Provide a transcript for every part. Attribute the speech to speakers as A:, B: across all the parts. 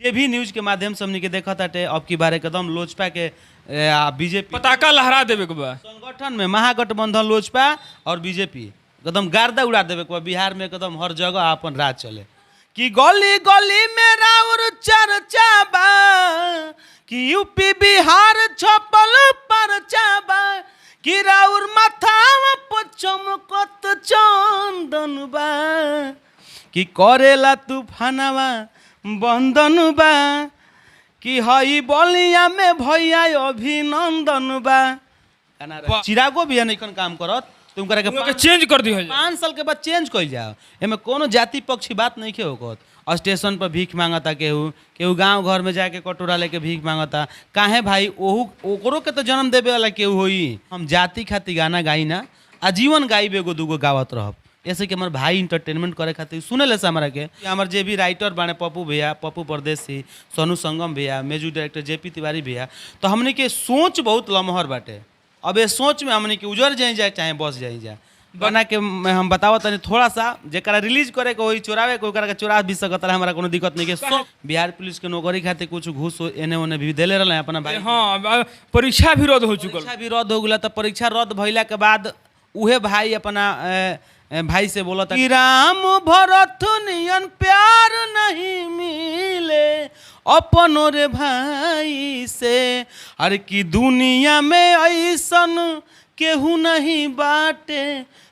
A: जे भी न्यूज के माध्यम से हमनी के देखत ताटे अब की बार एकदम लोजपा के आ बीजेपी
B: पताका लहरा देवे के बा।
A: संगठन में महागठबंधन लोजपा और बीजेपी एकदम गार्दा उड़ा देवे के बा। बिहार में एकदम हर जगह अपन राज चले कि गली गली में राउर चर्चा बा कि यूपी बिहार छपल परचा बा कि राउर माथावा पर चमकत चंदन बा कि करेला तूफानवा बंदन बा कि हई बलिया में भैया अभिनंदन बा। चिरागो भी नहीं काम करत तुम करे
B: उनका के चेंज कर दिहल जाए।
A: 5 साल के बाद चेंज कइल जाओ, एमे कोनो जाति पक्षी बात नहीं के होकत। स्टेशन पर भीख मांगता केहू, केहू गांव घर में जाके कटोरा लेके भीख मांगता, काहे भाई ओहू ओकरो के तो जन्म देवे वाला केहू होई। हम जाति खातिर गाना गाई ना, आजीवन गाइब, एगो दूगो गावत रहब। ऐसे कि हमार भाई इंटरटेनमेंट करे खातिर सुने ले से हमरा के। हमार जे भी राइटर बाने पप्पू भैया, पप्पू परदेसी, सोनू संगम भैया, म्यूजिक डायरेक्टर जेपी तिवारी भैया, तो हमने के सोच बहुत लमहर बाटे। अब ये सोच में हमने के उजर जाई जाए चाहे बस जाई जाए। बना के हम बतावत तनी थोड़ा सा जेकरा रिलीज करे के होई, चोरावे के ओकरा के चोरा भी सकत रहे, हमरा कोनो दिक्कत नहीं के। सो बिहार पुलिस के नौकरी खातिर कुछ घूस एने ओने भी देले रहले अपना भाई।
B: हाँ, अब परीक्षा भी रद्द हो चुकल।
A: परीक्षा भी रद्द हो गेला, त परीक्षा रद्द भइला के बाद उहे भाई अपना भाई से बोलत कि राम भरत नियन प्यार नहीं मिले अपनो रे भाई से, अरे कि दुनिया में ऐसन केहू नहीं बाटे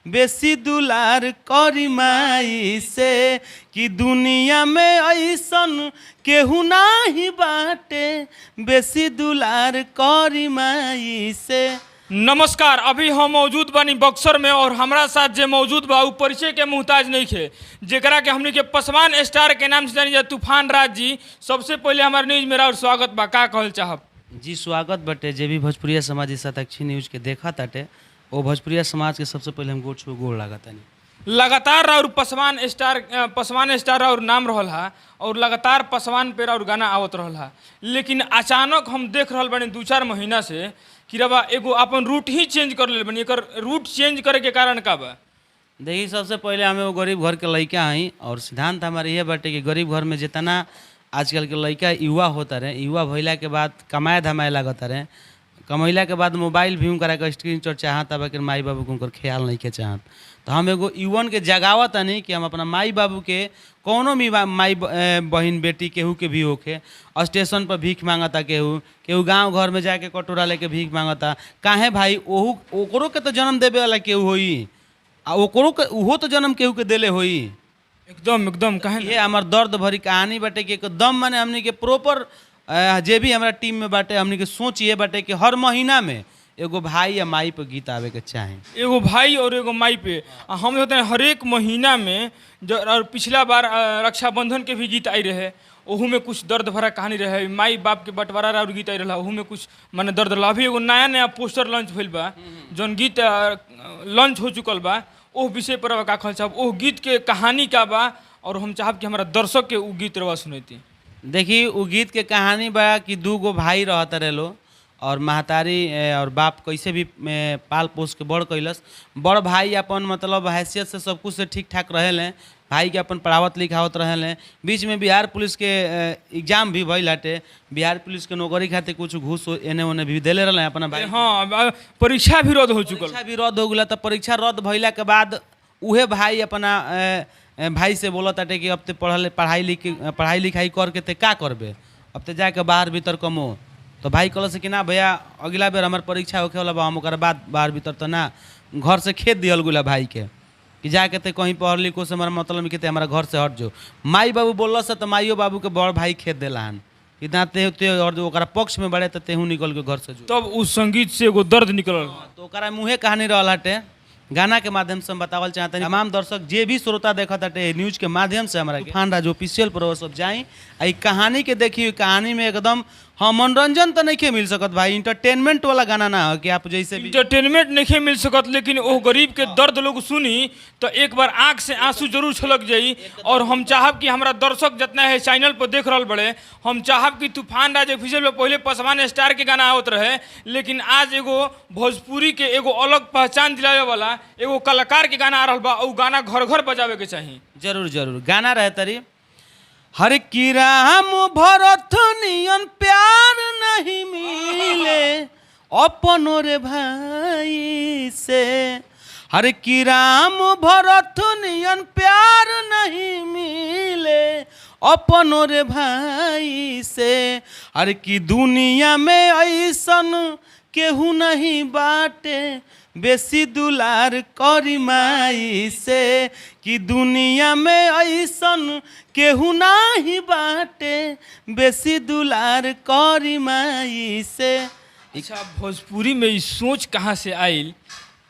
A: बेसी दुलार करी माई से, कि दुनिया में ऐसन केहू नहीं बाटे बेसी दुलार करी माई से।
B: नमस्कार, अभी हम मौजूद बानी बक्सर में और हमारा साथ जे मौजूद बा उ परिचय के मुहताज नहीं खे, जेकरा के हमनी के पसवान स्टार के नाम से जानी जा तूफान राज जी। सबसे पहले हमारे न्यूज में और स्वागत बा, का कहल चाहब?
A: जी स्वागत बटे। जे भी भोजपुरिया समाज इस साताक्षी न्यूज के देखा ताटे वो भोजपुरिया समाज के सबसे पहले हम गोड़ छू गोड़ लागतानी।
B: लगातार और पसवान स्टार पसवान स्टार और नाम रहल हा और लगातार पसवान पे और गाना आवत रहल हा, लेकिन अचानक हम देख रहल बानी 2-4 महीना से कि रबा एगो अपन रूट ही चेंज कर लेल बानी। एकर रूट चेंज करे के कारण का बा?
A: देखिए सबसे पहले हम एगो गरीब घर के लड़का हई और सिद्धांत हमारे यह बाटे कि गरीब घर में जितना आजकल के लड़का युवा होता रहे, युवा भइला के बाद कमाए धमाए लागत रहे, कमैला के बाद मोबाइल भी उनकरा के स्क्रीन शॉट चाहत बा कि माई बाबू के उनकर ख्याल नहीं के चाहत। तो हम एगो युवन के जगावत तनी कि हम अपना माई बाबू के कोनो भी माई बहिन बेटी केहू के भी होखे, स्टेशन पर भीख मांगता केहू, केहू गांव घर में जाके कटोरा लेके भीख मांगता, काहे भाई ओहू ओकरो के तो जन्म देवे वाला केहू होई, आ ओकरो के उहो तो जन्म केहू के देले होई।
B: एकदम एकदम काहे
A: ये हमार दर्द भरी कहानी बाटे कि एकदम माने हमनी के प्रॉपर जे भी हमारा टीम में बाटे हमनी के सोच ये बाटे कि हर महीना में एगो भाई या माई पर गीत आवे के चाहे।
B: एगो भाई और एगो माई पे। आ हम होते हैं हरेक महीना में जो, और पिछला बार रक्षाबंधन के भी गीत आई रहे, ओहू में कुछ दर्द भरा कहानी रहे, माई बाप के बंटवारा और गीत आई रहा, ओहू में कुछ माने दर्द रहा। अभी एगो नया नया पोस्टर लॉन्च भइल बा, जौन गीत लॉन्च हो चुकल बा, ओह विषय पर का कहल चाहब, ओह गीत के कहानी का बा और हम चाहब कि हमारा दर्शक के उ गीत रवा सुनैती।
A: देखी उ गीत के कहानी बा कि दू गो भाई रहत रहे लो और महतारी और बाप कैसे भी पाल पोस के बड़ कैलस। बड़ भाई अपन मतलब हैसियत से सब कुछ से ठीक ठाक रहेले, भाई के अपन पढ़ावत लिखावत रहेले। बीच में बिहार पुलिस के एग्जाम भी भइल हटे, बिहार पुलिस के नौकरी खातिर कुछ घूस एने ओने भी देले रहले अपना भाई।
B: हाँ, अब परीक्षा भी रद्द हो चुकल।
A: परीक्षा भी रद्द हो गेला, त परीक्षा रद्द भइला के बाद उहे भाई अपना भाई से बोलत ताटे कि अब ते पढ़ल पढ़ाई लिखाई करके ते का करबे, अब ते जाके बाहर भीतर कमो। तो भाई कहलस कि ना भैया अगला बेर हमार परीक्षा होखे वाला बा, हम ओकर बाद बाहर भीतर तो ना। घर से खेत दिहल गेला भाई के कि जाके ते कहीं पढ़ लिखो से हमारा मतलब कि ते हमारा घर से हट जो। माई बाबू बोलस तो माइयो बाबू के बड़ भाई खेत देला हन कि ना ते ते और ओकरा पक्ष में बड़े तो तेहू निकल के घर से जो।
B: तब उस संगीत से एगो दर्द निकलल।
A: तो ओकरा मुँहे कहानी रहल हटे। गाना के माध्यम से हम बतावल चाहते हैं तमाम दर्शक जे भी श्रोता देखत हटे न्यूज के माध्यम से हमारा तूफान राज ऑफिशियल पर वो सब जाई आ ई कहानी के देखी। ई कहानी में एकदम हाँ मनोरंजन तो नहीं मिल सकत भाई, इंटरटेनमेंट वाला गाना ना हो कि आप जैसे भी
B: इंटरटेनमेंट नहीं मिल सकत, लेकिन वो गरीब के दर्द लोग सुनी तो एक बार आंख से आंसू जरूर छलक जाई। और हम चाहब कि हमारा दर्शक जितना है चैनल पर देख रहल बड़े, हम चाहब कि तूफान राज ऑफिशियल पर पहले पसवान स्टार के गाना आवत रहे, लेकिन आज एगो भोजपुरी के एगो अलग पहचान दिलावे वाला एगो कलाकार के गाना आ रहल बा, उ गाना घर घर बजावे के चाही।
A: जरूर जरूर गाना रहे तरी। हर की राम भरत नियन प्यार नहीं मिले अपनो रे भाई से, हर की राम भरत नियन प्यार नहीं मिले अपनो रे भाई से, हर की दुनिया में ऐसन केहू नहीं बाटे बेसी दुलार करी माई से, कि दुनिया में ऐसन केहू नाही बाटे बेसी दुलार करी माई से।
B: अच्छा, भोजपुरी में ई सोच कहाँ से आइल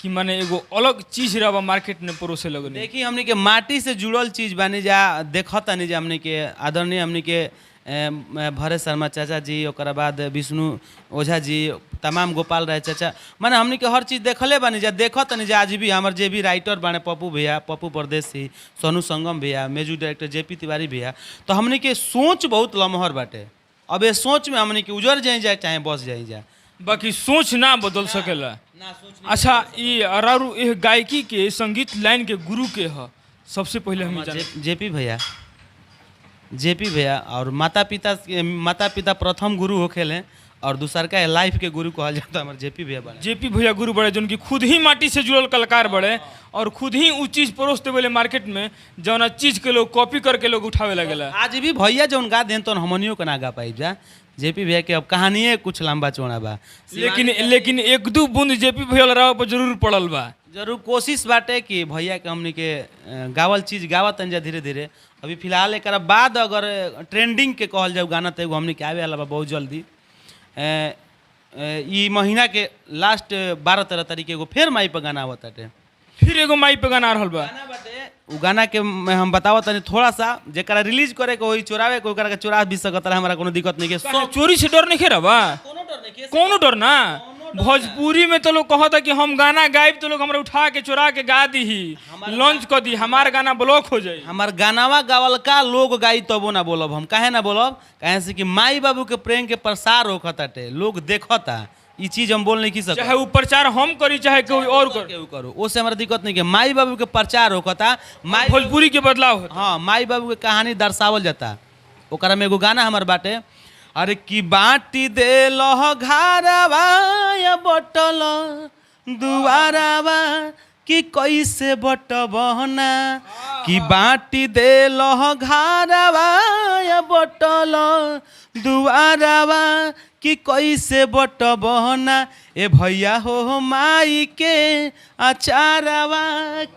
B: कि माने एगो अलग चीज रहा मार्केट में परोसे लगनी?
A: देखी हमनी के माटी से जुड़ल चीज बानी जा, देखत तानी जा हमनी के आदरणीय हमनी के भरत शर्मा चाचा जी, ओकरा बाद विष्णु ओझा जी, तमाम गोपाल राय चाचा, माने हमनी के हर चीज़ देखले बानी जा, देखत तानी जा। आज भी हमार जे भी राइटर बाने, पप्पू भैया, पप्पू परदेसी, सोनू संगम भैया, music director J P Tiwari भैया, तो हमनी के सोच बहुत लमहर बाटे। अब ये सोच में हमनी के उजर जाई जा चाहे बस जाई जा,
B: बाकी सोच ना बदल सकेला।
A: ना सोच।
B: अच्छा, ई अरारू एह गायकी के संगीत लाइन के गुरु के ह सबसे पहले हम जाने?
A: जेपी भैया, जेपी भैया और माता पिता, माता पिता प्रथम गुरु होखेले और दूसर का लाइफ के गुरु कहल जाता हमारे जेपी भैया बने।
B: जेपी भैया गुरु बड़े, जो कि खुद ही माटी से जुड़ल कलाकार बड़े और खुद ही उ चीज परोस देवे मार्केट में जौना चीज के लोग कॉपी करके लोग उठावे लगेला।
A: आज भी भैया जौन गा देन तो हमनियों के ना गा पाई जा। जेपी भैया के अब कहानिए कुछ लंबा चौड़ा बा,
B: लेकिन लेकिन एक दू बूंद जेपी भैया राव पर जरूर पड़ल बा।
A: जरूर कोशिश बाटे कि भैया के हमनी के गावल चीज गावत जा धीरे धीरे। अभी फिलहाल एक बाद अगर ट्रेंडिंग के कहल जाए गाना तो एगो हमनी के आवे वाला बा बहुत जल्दी, ए, ए, ई महीना के लास्ट 12-13 तारीख के एगो फिर माई पर गाना आवत ताटे।
B: फिर एगो माई पे गाना आ रहल बा।
A: गाना बाटे, उ गाना के मैं हम बतावत तनी थोड़ा सा, जेकरा रिलीज करे के होई, चोरावे के ओकरा के चोरा भी सकत रहे, हमरा कोनो दिक्कत नहीं के।
B: काहे चोरी से डर नहीं रहा?
A: कोनो डर नहीं।
B: कोनो डर ना? भोजपुरी में तो लोग कहता कि हम गाना गायब तो लोग हमरा उठा के चोरा के गा दी, लॉन्च कर दी, हमार गाना ब्लॉक हो जाई।
A: हमार गानावा गावल का लोग गाई तबो ना बोलब हम। काहे ना बोलब? काहे से कि माई बाबू के प्रेम के प्रसार होखताटे, लोग देखता, ई चीज हम बोल नहीं की सकत।
B: चाहे वो प्रचार हम करी चाहे कोई और कर,
A: केहू करो, ओसे हमरा दिक्कत नहीं के। माई बाबू के प्रचार होखता, माई
B: भोजपुरी के बदलाव होता।
A: हाँ, माई बाबू के कहानी दर्शावल जाता। ओकरा में एगो गाना हमार बाटे, अरे की बाटी दे लह घारवा या बटल दुआरावा कि कैसे बटबहना, कि बाटी दे लह घारवा या बटल दुआरावा कि कैसे बटबहना, ए भैया हो माई के अचारवा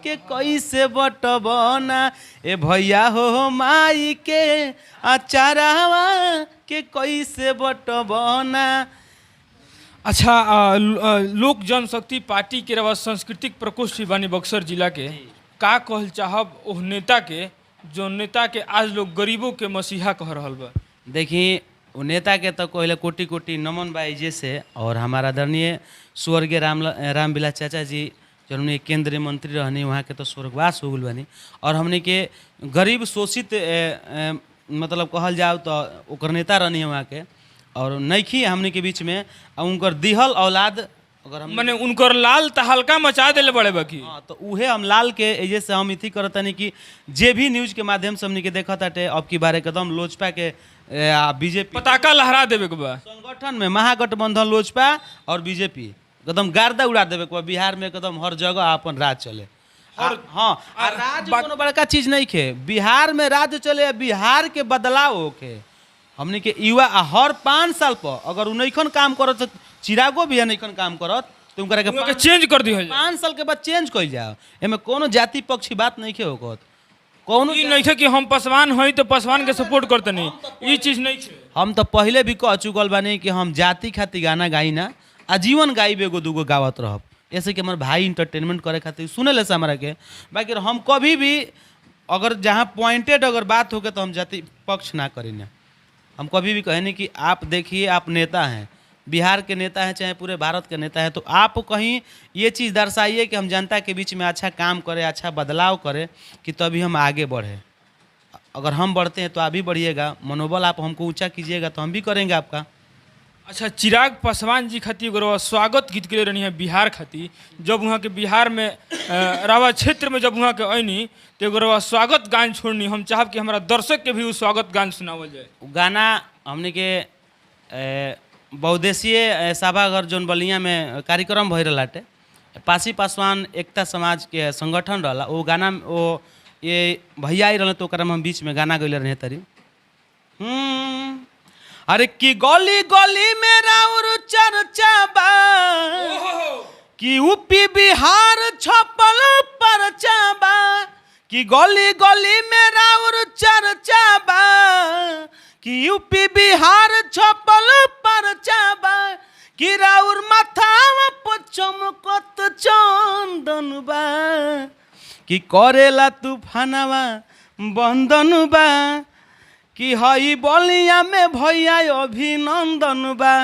A: के कैसे बटबहना, ए भैया हो माई के अचारवा के कैसे बटबहना।
B: अच्छा, लोक जनशक्ति पार्टी के रवा सांस्कृतिक प्रकोष्ठ भी बानी बक्सर जिला के, का कहल चाहब ओह नेता के जो नेता के आज लोग गरीबों के मसीहा कह रहल बा?
A: देखी, वो नेता के तो कहले कोटि कोटि नमन बाई जैसे, और हमारा आदरणीय स्वर्गीय रामविलास चाचा जी जो हमने केंद्रीय मंत्री रहनी, वहाँ के तो स्वर्गवास हो गइल बानी, और हमने के गरीब शोषित ए, ए, मतलब कहल जाओ तो ओकर नेता रहनी वहाँ के, और नइखी हमने के बीच में, आ उनकर दिहल औलाद अगर हम
B: माने उनकर लाल तहलका मचा देले बड़े बाकी।
A: हाँ, तो उहे हम लाल के एजे से हम इथी करतनी कि जे भी न्यूज के माध्यम से हमनी के देखत ताटे, अब की बार एकदम लोजपा के आ बीजेपी
B: पताका लहरा देवे के बा।
A: संगठन में महागठबंधन लोजपा और बीजेपी एकदम गार्दा उड़ा देवे के बा। बिहार में एकदम हर जगह अपन राज चले। और हाँ, आ राज कोनो बड़का चीज नहीं खे, बिहार में राज चले, बिहार के बदलाव होखे। हमनी के युवा आ हर 5 साल पर अगर उ नइखन काम करत तो चिरागो भी नइखन काम करत तो उनकरा के
B: उनका के चेंज कर दिहल जाए।
A: 5 साल के बाद चेंज कइल जाओ। एमे कोनो जाति पक्षी बात नहीं खे होकत, कोनो
B: ई नहीं कि हम पासवान हई तो पासवान के सपोर्ट करतनी, ई चीज नहीं छे।
A: हम तो पहले भी कह चुकल बानी कि हम जाति खातिर गाना गाई ना, आजीवन गाइब, एगो दूगो गावत रहब, ऐसे कि हमार भाई इंटरटेनमेंट करे खातिर सुने ले से हमरा के। बाकी हम कभी भी अगर जहाँ पॉइंटेड अगर बात होके तो हम जाति पक्ष ना करी ना। हम कभी भी कहें नहीं कि आप देखिए आप नेता हैं, बिहार के नेता हैं चाहे पूरे भारत के नेता हैं, तो आप कहीं ये चीज़ दर्शाइए कि हम जनता के बीच में अच्छा काम करें, अच्छा बदलाव करें, कि तभी हम आगे बढ़ें। अगर हम बढ़ते हैं तो आप भी बढ़िएगा, मनोबल आप हमको ऊंचा कीजिएगा तो हम भी करेंगे आपका।
B: अच्छा, चिराग पासवान जी खातिर एगो रउआ स्वागत गीत के रहनी है बिहार खातिर, जब वहाँ के बिहार में रावा क्षेत्र में जब वहाँ के अनी तो एगो रउआ स्वागत गान छोड़नी, हम चाहब कि हमारा दर्शक के भी उ स्वागत गान सुनावल जाए।
A: उ गाना हमने के बहुद्देशीय सभाघर जौन बलिया में कार्यक्रम भइल रहलाटे, पासी पासवान एकता समाज के संगठन रहला, वो गाना वो ये भैया आई रहल तो ओकरा में हम बीच में गाना गइले रहे तरी। अरे कि गली गली में राउर चर्चा बा, कि यूपी बिहार छपल परचा बा, कि गली गली में राउर चर्चा बा, कि यूपी बिहार छपल परचा बा, कि राउर माथावा पर चमकत चंदन बा, कि करेला तूफानवा बंदन बा, कि हई बलिया में भैया अभिनंदन बा।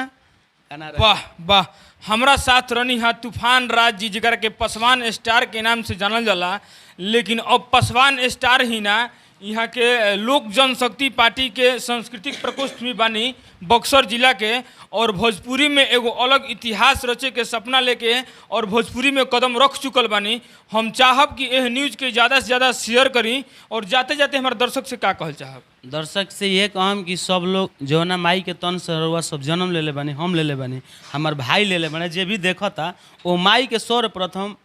B: वाह वाह। हमरा साथ रहनी हा तूफान राज जी, जकरा के पासवान स्टार के नाम से जानल जाला, लेकिन अब पासवान स्टार ही ना, यहाँ के लोक जनशक्ति पार्टी के सांस्कृतिक प्रकोष्ठ भी बानी बक्सर जिला के, और भोजपुरी में एगो अलग इतिहास रचे के सपना लेके और भोजपुरी में कदम रख चुकल बानी। हम चाहब कि एह न्यूज़ के ज़्यादा से ज़्यादा शेयर करी, और जाते जाते हमारे दर्शक से का कहल चाहब?
A: दर्शक से ये कहम कि सब लोग जौना माई के तन से रउआ सब जन्म लेले बानी, हम लेले बानी, हमार भाई लेले बानी, जे भी देखता ओ माई के सर्वप्रथम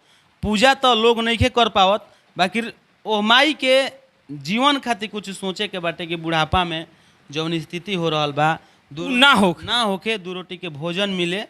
A: पूजा तो लोग नइखे कर पावत, बाकी ओ माई के जीवन खातिर कुछ सोचे के बाटे कि बुढ़ापा में जौन स्थिति हो रहल बा
B: उ ना होखे,
A: ना होखे, दू रोटी के भोजन मिले,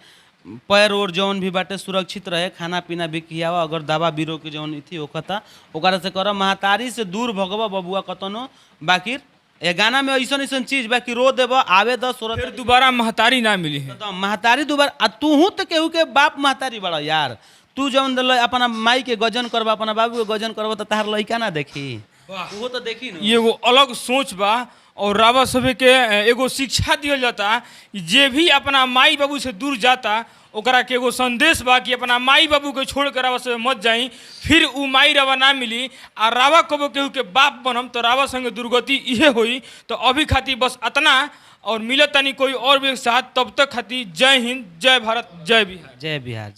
A: पैर ओर जौन भी बाटे सुरक्षित रहे, खाना पीना भी खियावा, अगर दवा बीरो के जौन इथी होखता ओकरा से कर, महतारी से दूर भगवा बबुआ कतनो। बाकी ए गाना में ऐसन ऐसन चीज बाकी रो देब आवे द सोरत
B: फिर दोबारा महतारी ना मिली है।
A: तो महतारी दोबारा, आ तूहू तो केहू के बाप महतारी बड़ा यार, तू जौन दिल अपना माई के गजन करबा, अपना बाबू के गजन करबा तो तार लइका ना देखी, वो तो देखी न।
B: ये एगो अलग सोच बा, और रावा सभे के एगो शिक्षा दिहल जाता, जे भी अपना माई बाबू से दूर जाता ओकरा के एगो संदेश बा कि अपना माई बाबू के छोड़ के रावा सभे मत जाई, फिर उ माई रावा ना मिली, आ रावा कबो केहू के बाप बनम तो रावा संगे दुर्गति इहे होई। तो अभी खातिर बस अतना, और मिलत तनी कोई और भी साथ, तब तक खातिर जय हिंद, जय भारत, जय बिहार।
A: जय बिहार।